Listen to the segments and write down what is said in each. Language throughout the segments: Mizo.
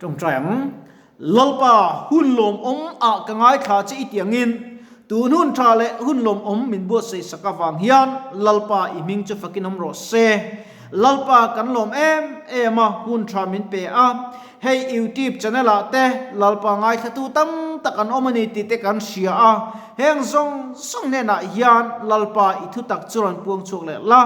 Ṭawngṭai ang. Lalpa, hun lawmawm ah ka ngaithla che i tih angin, tun hun ṭha leh hun lawmawm min buatsaih sak avang hian Lalpa i hming chu fakin awm rawh se. Lalpa kan lawm em em a, hun ṭha min pe a. Hei YouTube channel ah te Lalpa ngaithlatu tam tak an awm a ni tih te kan hria a. Heng zawng zawng hnenah hian Lalpa i thutak chu rawn puang chhuak leh la.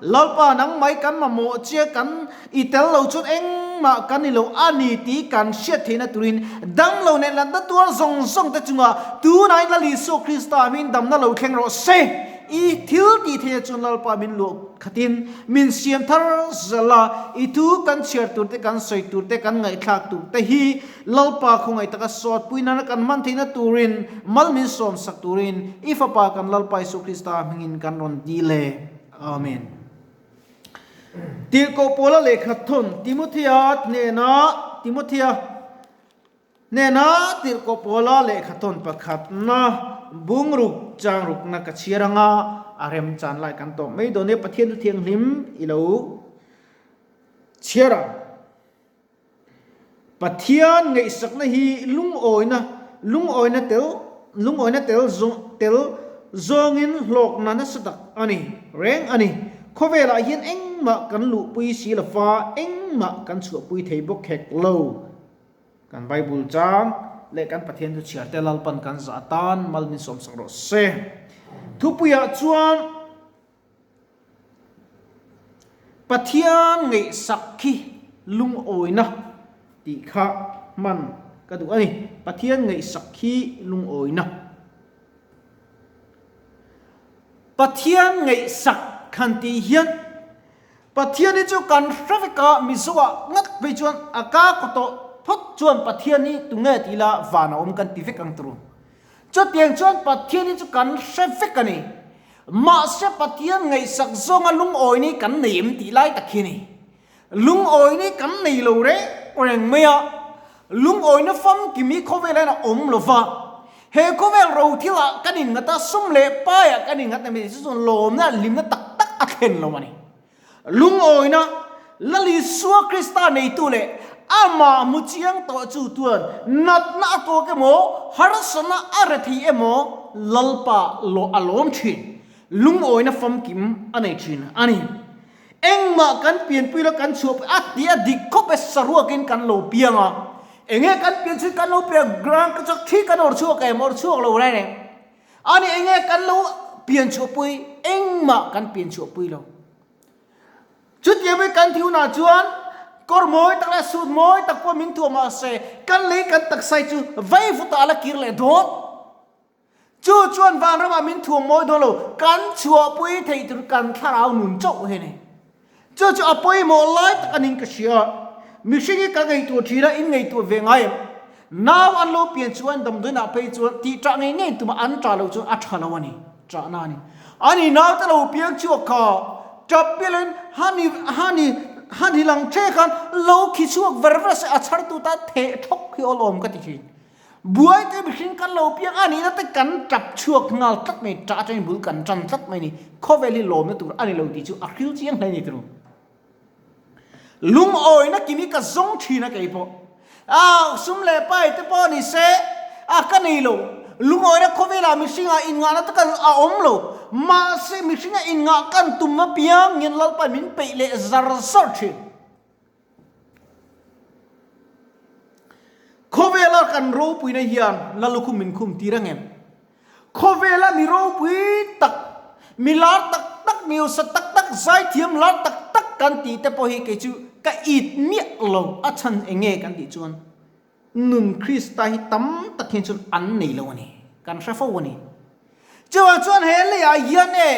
Lalpa nang mai kan mamawh che kan I tel lo chuan engmah kan ni lo a ni tih kan hriat theihna turin damlo nen latna tuar zawng zawng te chungah tunah in Lal Isua Krista hming damna lo thleng rawh se. I thil tih theihna chuan Lalpa min luah khatin min siam thar zel a, i thu kan chhiar tur te kan sawi tur te kan ngaihthlak tur te hi Lalpa khawngaih taka sawtpui nana kan hman theihna turin mal min sawmsak turin i Fapa kan Lalpa Isua Krista hmingin kan rawn dil e. Amen. Tirhkoh Paula lehkha thawn Timothea hnena Timothea hnena Tirhkoh Paula lehkha thawn pakhatna bungruk changrukna ka chhiar anga a remchan lai kan tawh mai dawn e Pathian thu thianghlim i lo chhiar ang. Pathian ngaihsakna hi lungawina lungawina tel lungawina tel tel zawngin hlawkna nasa tak a ni reng a ni. Khawvelah hian engmah kan luhpui si lo fa, engmah kan chhuahpui thei bawk hek lo. Kan Bible chang leh kan Pathian thu chhiar te Lalpan kan zah atan mal min sawmsak rawh se. Thupuiah chuan. Pathian ngaihsak khi lungawina tih kha hman ka duh a ni. Pathian ngaihsak khi lungawina. Pathian ngaihsak han tih hian Pathian hi chu kan hre vek a, Mizo ah ngat phei chuan a ka kaw tawh phawt chuan Pathian hi tunge tih ila van a awm kan ti vek ang turu. Chutiang chuan Pathian hi chu kan hre vek a ni. Mahse Pathian ngaihsak zawnga lungawi ni kan nei em tih lai tak hi a ni. Lungawi ni kan nei lo reng reng mai a, lungawina famkim hi khawvel hian a awm lo va. He khawvel ro thilah kan innghat a, sum leh paiah kan innghat em chu chuan lawmna hlimna tak tak a thlen lo a ni. Lungawina Lal Isua Krista neitu leh amah hmu chiang tawh chu tuan natna a tawk emaw, harsatna a re thei emaw Lalpa lawh a lawm thin. Lungawina famkim a nei thin a ni. Engmah kan pianpui la kan chhuah a ti a dik khawp e saruakin kan lo piang a. Enge kan pian chu kan lo pian grand ka chak thi kan awr chhuak em awr chhuak lo reng reng. A ni enge kan lo pian chhuahpui engmah kan pian chhuahpui lo. Chutiang mai kan thi hunah chuan kawr mawi tak leh suit mawi tak pawh min thuah mahse kan lei kan taksai chu vai vutah a la kir leh dawn. Chu chuan vanramah min thuam mawi dawn lo, kan chhuahpui theih tur kan thlarau nun chauh hi a ni. Chu chu a pawimawh lai tak a niin ka hria. Mihring hi ka ngaihtuah thin a, in ngaihtuah ve ngai em? Nau an lo pian chuan damdawiinah phei chuan tih ṭah ngei ngei tumah an ṭah loh chuan a ṭha lo a ni, ṭahna a ni. Ani naute lo piang chhuak kha ṭap bialin hani hani hani lang ṭhe khan lo khi chhuak ver ver se a chhartu tan theh ṭhawk hi awlawm ka ti ṭhin. Buai te mihring kan lo piang a nihna te kan tap chhuak nghal tlat mai, ṭah aṭangin bul kan ṭan tlat mai a ni. Khawvel hi lawmna tur a ni lo tih chu a hril chiang hle a ni tiro. Lungawina kim hi ka zawng ṭhin a kei pawh. A sum leh pai te pawh ni se a ka nei lo. Lungawina khawvelah mihringah inngahna te kan a awm lo. Mahse mihringa inngah kan tum apiang hian Lalpa min peih leh zar zar ṭhin. Khawvela kan ropuina hian la lukhum min khum tir ang em? Khawvela mi ropui tak, mi lar tak tak, mi hausa tak tak, zaithiam lar tak tak kan tih te pawh hi kei chu ka it miah lo, a chhan eng nge kan tih chuan nun Krista hi tam tak hian chuan an nei lo a ni, kan hre fo a ni. Chuvang chuan he leiah hian e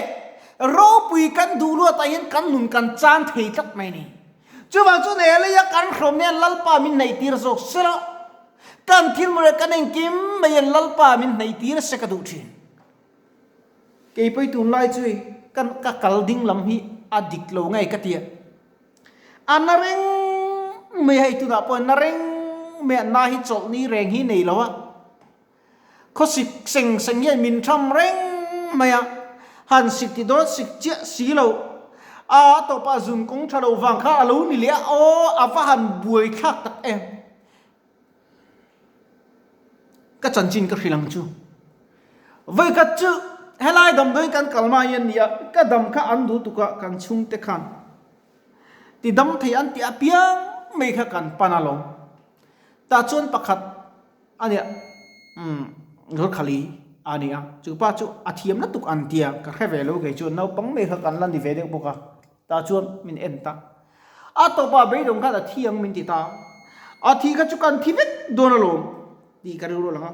ropui kan duh luatah hian kan nun kan chan thei tlat mai a ni. Chuvang chuan he leia kan hrawm hian Lalpa min hnaihtir zawk sela, kan thil mawlh kan engkim mai hian Lalpa min hnaihtir se ka duh thin. Kei pawh i tunlai chu kan ka kal ding lam hi a dik lo ngei ka tia. A na reng mai hei tunah pawh na reng mai a na hi chawlh ni reng hi nei lo a. Khawsik seng seng hian min tham reng mai a, han sik ti dawn sik chiah si lo. A tawpah zun kawng tha lo vang kha a lo ni leh a, aw a va han buai thlak tak em. Ka chanchin ka hrilh ang chu. Vawikhat chu helai damdawiin kan kal mai a nia, ka dam kha an duh tuk a, kan chhungte khan ti dam thei an tih apiang mai kha kan pan alawm. Tah chuan pakhat a nia, umm Lalkhali a nia, chu pa chu a thiam na tuk an tia, ka hre ve lo kei chuan naupang mai kha kan la ni ve deuh bawk a, tah chuan min en ta. A tawpah beidawng khan a thi ang min ti ta. A thi kha chu kan thi vek dawn alawm tih ka rilru lang a.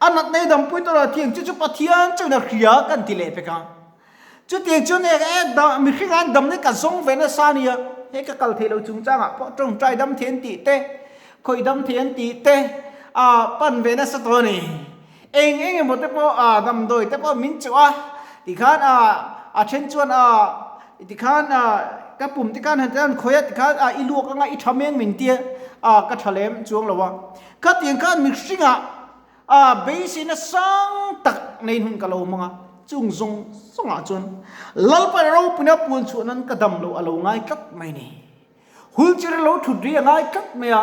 A natna i dampui tawh lo a thi ang chu chu Pathian chuan a hria kan ti leh pek a. Chutiang chuan hei e da mihring an damna ka zawng ve nasa a nia, hei ka kal theih loh chungchangah pawh tawngtai dam thei an tih te, khawih dam thei an tih te ah pan ve nasa tawh a ni. Eng eng emaw te pawh ah damdawi te pawh min chauh a, tikhan ah a then chuan ah tikhan ah ka pum te khan han han khawih a tikhan ah i luak anga i tha meng min tia ah ka tha lem chuang lo a. Khatiang khan mihring ah ah beiseina sang tak nei hun ka lo hmang a, chung zawng zawng ah chuan Lalpa ropuina puan chhuah nan ka dam lo a lo ngai tlat mai ni. Wheelchair lo thut ri a ngai tlat mai a,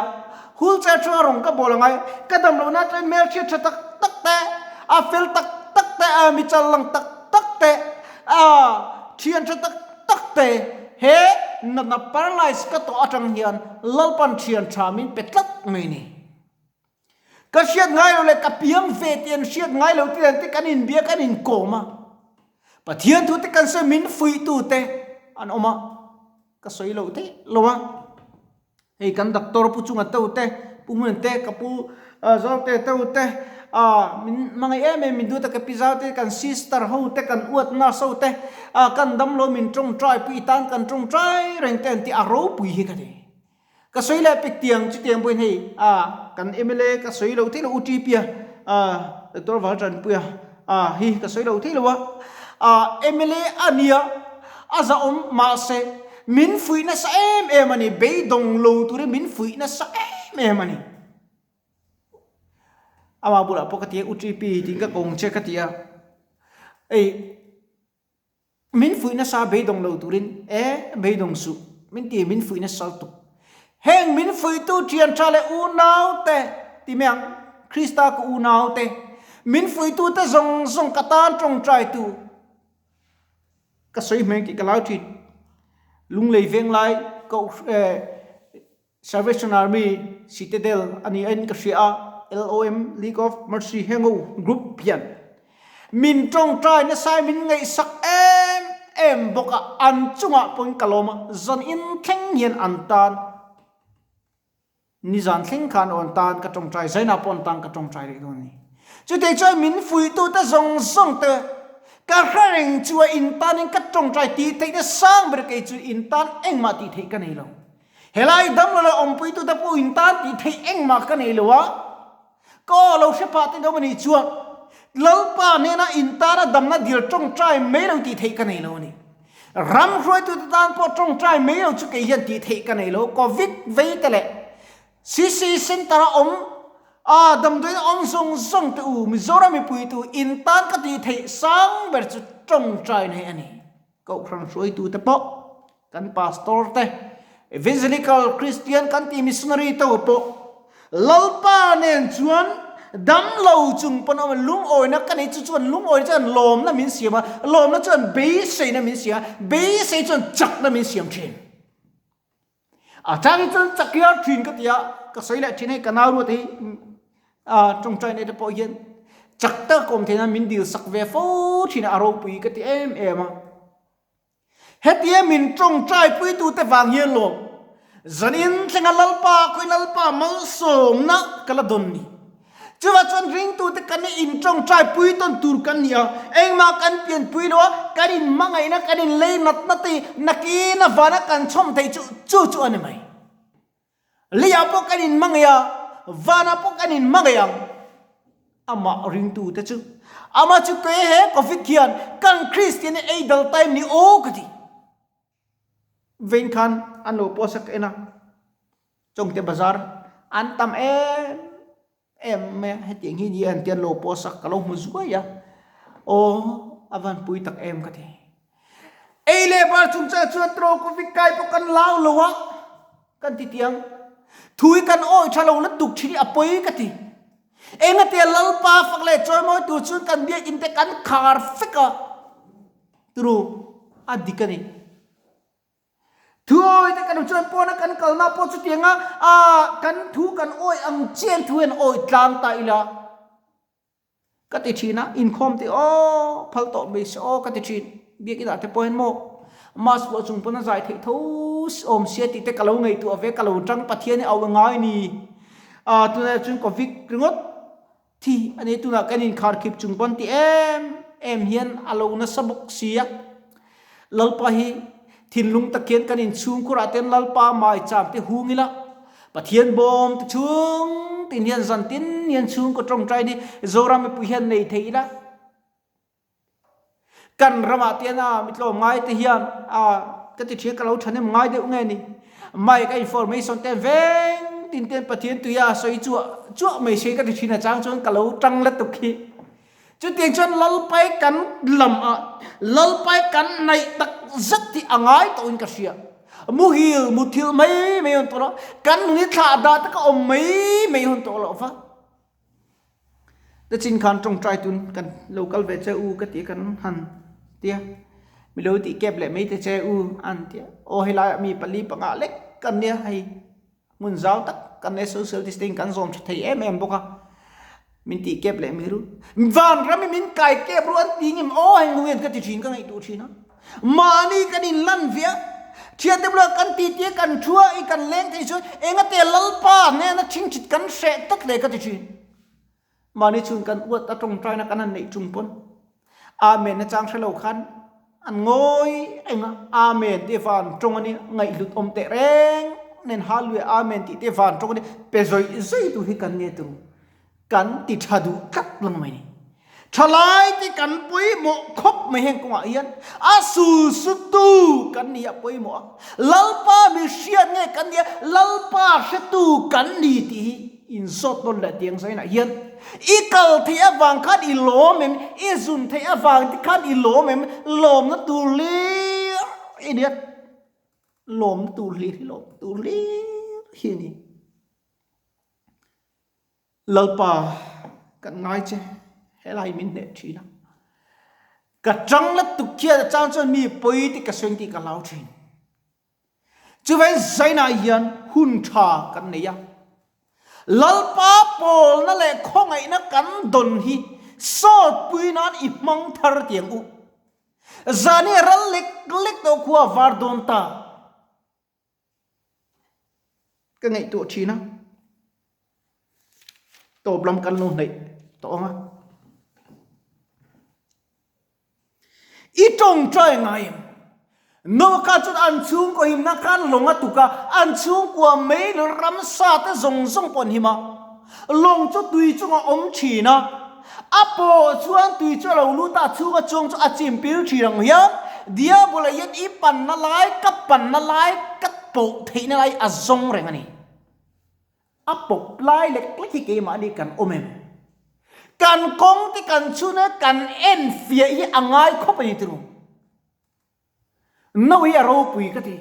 wheelchair chunga rawng ka bawl a ngai, ka dam lohna chuan hmelhriat tha tak tak te, a fel tak tak te, a mi chal lang tak tak te, a thian tha tak tak te, he natna paralyze ka tawh atang hian Lalpan thian tha min pe tlat mai ni. Ka hriat ngai lo leh ka piang ve tih an hriat ngai lo te te kan inbia kan inkawm a. Pathian thu te kan sawi min fuihtu te an awm a, ka sawi lo theih lo a. Hei kan doctor pu chunga teu te, pu hmun te, ka pu Zote teu te, min hmangaih em em min duh te, ka pi zau te, kan sister ho te, kan uat nurse ho te, kan damlo min tawngtai pui tan kan tawngtai reng te an tih a ropui hi ka ti. Ka sawi leh pek tiang chutiang pawhin hei a kan mla ka sawi lo theih lo U Ṭipia a Doctor Valṭanpuia a hi ka sawi lo theih lo a a mla a nia a zahawm mahse min fuih nasa em em a ni beidawng lo turin min fuih nasa em em a ni. Amah bulah pawh ka ti a U Ṭipi tiin ka kawng che ka ti a ei. Min fuih nasa beidawng lo turin e beidawng suh min ti min fuih nasa lutuk. Heng min fuihtu thian tha leh unau te ti mai ang Krista ka unau te min fuihtu te zawng zawng ka tan tawngtai tu ka sawi hmel tih ka lau thin. Lunglei venglai koh Salvation Army Citadel a ni a in ka hria a, LOM League of Mercy Hengo Group hian min tawngtai nasa in min ngaihsak em em bawk a, an chungah pawhin ka lawm a, zan in thleng hian an tan nizan thleng khan aw an tan ka tawngtai zainah pawh an tan ka tawngtai rih dawn a ni. Chutei chuan min fuihtute zawng zawng te ka hre reng chu a in tanin ka tawngtai tih theihna sang ber kei chu in tan engmah tih theih ka nei lo. Helai damlo leh awmpuitute pawh in tan tih theih engmah ka nei lo a, ka aw lo hre phah te deuh a nih chuan Lalpa hnena in tana damna dil tawngtai mai lo tih theih ka nei lo a ni. Ram hruaitute tan pawh tawngtai mai lo chu kei hian tih theih ka nei lo. Covid vei te leh CC Centre a awm a damdawiin a awm zawng zawng te u Mizoram mipuitu in tan ka tih theih sang ber chu tawngtai na hi a ni. Kohhran hruaitute pawh kan pastor te, Evangelical Christian kan tih missionary te ho pawh Lalpa nen chuan damlo chung pawn awm lungawina ka nei chu chuan lungawina chuan lawmna min siam a, lawmna chuan beiseina min siam a, beisei chuan chakna min siam thin. A chang hi chuan chak hial thin ka ti a, ka sawi leh thin hei ka nau ruat hi a tawngtai nei te pawh hian chak taka ka awm theih nan min dil sak ve fo thin a, a ropui ka ti em em a. Hetia min tawngtai puitu te vang hian lawm zanin thlenga Lalpa khawi Lalpa malsawmna ka la dawn ni. Chuvah chuan ringtute kan in tawngtai pui tawn tur kan ni a, engmah kan pianpui lo a, kan in hmangaihna, kan in lei natna te nakin avana kan chhawm theih chu chu chu a ni mai. Leiah pawh kan in hmangaih a, vanah pawh kan in hmangaih ang. Amah ringtute chu, amah chu kei he Covid hian kan Kristian hi ei dal time ni aw ka ti. Vein khan an lo post a ka en a. Chawngte bazar an tam em em mai a, hetiang hi ni an tian lo post a ka lo hmu zuai a, aw a van pui tak em ka ti. Ei leh bar chungchang chuan tro covid kai pawh kan lau lo a kan ti tiang, thu hi kan awih tha lo lutuk thin hi a pawi ka ti. Engatia Lalpa fak leh chawimawi tur chuan kan biakinn te kan khar fek a, turu a dik a ni. Thuawi te kan chuan pawna kan kalna pawh chutianga a kan thu kan awi ang chian thu hian awi tlang ta ila ka ti thin a, inkhawm te aw phal tawh mai se aw ka ti thin. Biakinah te pawh hian maw mask pawh chung pawn a zai theih tho awm sia tih te ka lo ngaihtuah ve, ka lo tang Pathian hi a awi ngai ni. A tunah chuan covid ringawt thi a ni tunah kan inkhar khip chung pawn ti em em hian a lo nasa bawk si a. Lalpa hi thinlung tak hian kan inchhungkhurah ten Lalpa maicham te hung ila Pathian bawm te chhung tin hian zan tin hian chhungkaw tawngtai ni Zoram mipui hian nei thei ila. Kan ramah te hian a mi tlawm ngai te hian a ka ti thin ka lo thahnem ngai deuh nge ni. Mic a information te veng tin ten Pathian tui a sawi chuah chuah mai se ka ti thin a chang chuan ka lo tang la tuk hi. Chutiang chuan Lalpai kan lam a Lalpai kan naih tak zet hi a ngai tawhin ka hria. Muhil muthilh mai mai hun tawh lo kan nuni thlah dah te ka awm mai mai hun tawh loh va. Te chin khan tawngtai tun kan lo kal ve che u ka ti kan han tia mi lo tih kep leh mai te che u an tia aw helaiah mi pali panga lek kan nia hei hmun zau tak kan nia social distancing kan zawm tha thei em em bawk a min tih kep leh mai ru vanram hi min kai kep ru an ti ngem aw heng nungin ka ti thin ka ngaihtuah thin a. Mahni kan inlan viah, thiante bulah kan titi a kan thu a, i kan leng thei chuan engate Lalpa hnena chingchit kan hreh tlat le ka ti thin. Mahni chhun kan uat a tawngtaina kan han neih chung pawn Amen na chang hre lo khan an ngawi eng a, Amen tih van tawng a nia, ngaihhlut awm teh reng nen Hallelujah Amen tih te van tawng a nia, pe zawih zawih tur hi kan nia turu. Kan ti tha duh tlat lang mai ni. Thalai te kan pawimawh khawp mai heng kawngah hian a sul sutu kan ni a pawimawh a, Lalpa mi hriat nge kan ni a, Lalpa hretu kan ni tih hi inzawt nawn leh tiang zainah hian i kal theih avang khan i lawm em, i zun theih avang te khan i lawm em, lawmna tur hlir i nia, lawmna tur hlir hi lawmna tur hlir hi a ni. Lalpa kan ngai che helai min hneh thin a ka tang la tuk khian a chang chuan mi pawi te ka sawi tih ka hlau thin chuvain zainah hian hun tha kan nei a Lalpa pawlna leh khawngaihna kan dawn hi sawt pui nan i hmang thar tiang u zani ral lek lek tawh khua var dawn ta. Ka ngaihtuah thin a, tawp lam kan lo hnaih tawh ang a. I tawngtai ngai em? Noka chuan an chhungkaw himna khan lawng a tuk a, an chhungkua mei leh ramsa te zawng zawng pawh an him a. Lawng chu tui chungah awm thin a, a pawh chuan tui chu a lo lut a, a chhunga chuang chu a chim pil thin ang hian Diabola hian i panna lai, ka panna lai, ka pawh theihna lai a zawng reng a ni. A pawp lai lek lek hi keimahni kan awm em? Kan kawng te kan chhun a, kan en fiah hi a ngai khawp a ni tiro. No hi a ropui ka ti.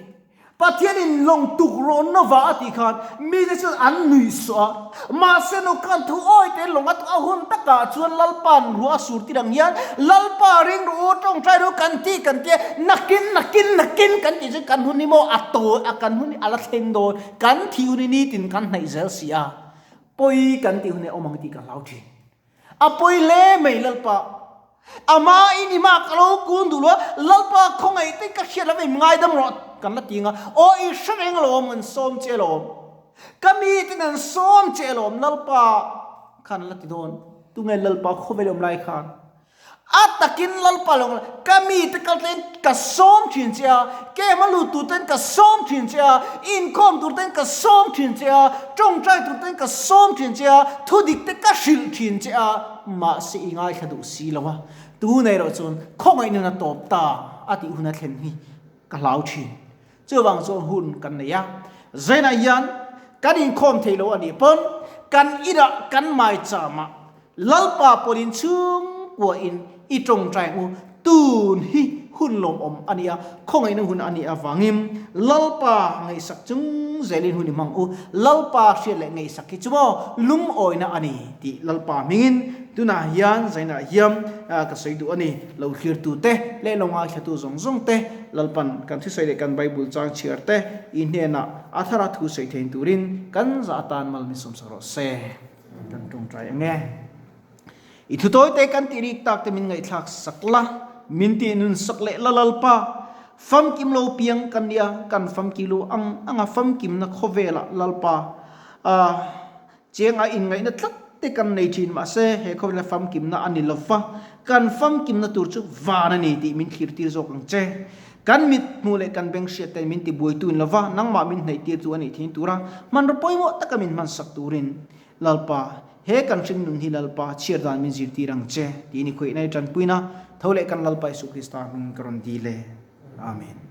Pathianin lawng tuk rawh nova a tih khan mite chuan an nuih suah a. Mahse no khan thu awi te lawng a a hun takah chuan Lalpa'n ruah a sur tir ang hian Lalpa ring rawh u tawngtai rawh u kan ti kan tia nakin nakin nakin kan tih chuan kan hun hi maw a tawi a kan hun hi a la thleng dawn kan thih hun hi nitin kan hnaih zel si a pawi kan tih hun hi a awm ang tih ka hlau thin. A pawi hle mai Lalpa. Ama in i mah ka lo kun duh lo a, Lalpa khawngaih te ka hriat lo vei ngaidam rawh kan la ti ang a, aw i hre reng alawm an sawm che alawm. Ka mi ten an sawm che alawm Lalpa khan la ti dawn. Tunge Lalpa khawvel awm lai khan a takin Lalpa lo ka mi te kal tlein ka sawm thin che a, kem a lut tur ten ka sawm thin che a, inkhawm tur ten ka sawm thin che a, tawngtai tur ten ka sawm thin che a, thu dik te ka hrilh thin che a, mahse i ngaithla duh si lo a, tunah erawh chuan khawngaih nun a tawp ta a tih hun a thlen hi ka hlau thin. Chuvang chuan hun kan nei a, Zainah hian kan inkhawm thei lo a nih pawn kan inah kan maicham ah Lalpa pawlin chhungkua in i tawngtai ang u, tun hi hun lawmawm a ni a, khawngaihna hun a nih avangin Lalpa ngaihsak chung zelin hun i hmang u. Lalpa hriat leh ngaihsak hi chu maw lungawina a ni tih Lalpa hmingin tunah hian zainah hian ka sawi duh a ni. Lo thlirtute leh lo ngaithlatu zawng zawng te Lalpan kan thusawi leh kan Bible chang chhiar te i hnenah a thara thu sawi thein turin kan zah atan mal min sawmsak rawh se. Kan tawngtai ang e. I thu tawite kan tih rik tak te min ngaihthlak sak la, min tih nun sak leh la Lalpa. Famkim lo piang kan nia, kan famki lo ang anga famkimna khawvelah Lalpa a cheng a inngaihna tlat te kan nei thin mahse he khawvela famkimna a ni lova, kan famkimna tur chu van a ni tih min thlir tir zawk ang che. Kan mit hmuh leh kan beng hriat ten min ti buaitu in lova, nangmah min hnaih tir tu a nih thin tura hmanraw pawimawh taka min hman sak turin Lalpa, he kan hring nun hi Lalpa chhiar dan min zirtir ang che, tiin i khawihna i tanpuina tho leh kan Lalpa Isu Krista hming ka rawn dil e. Amen.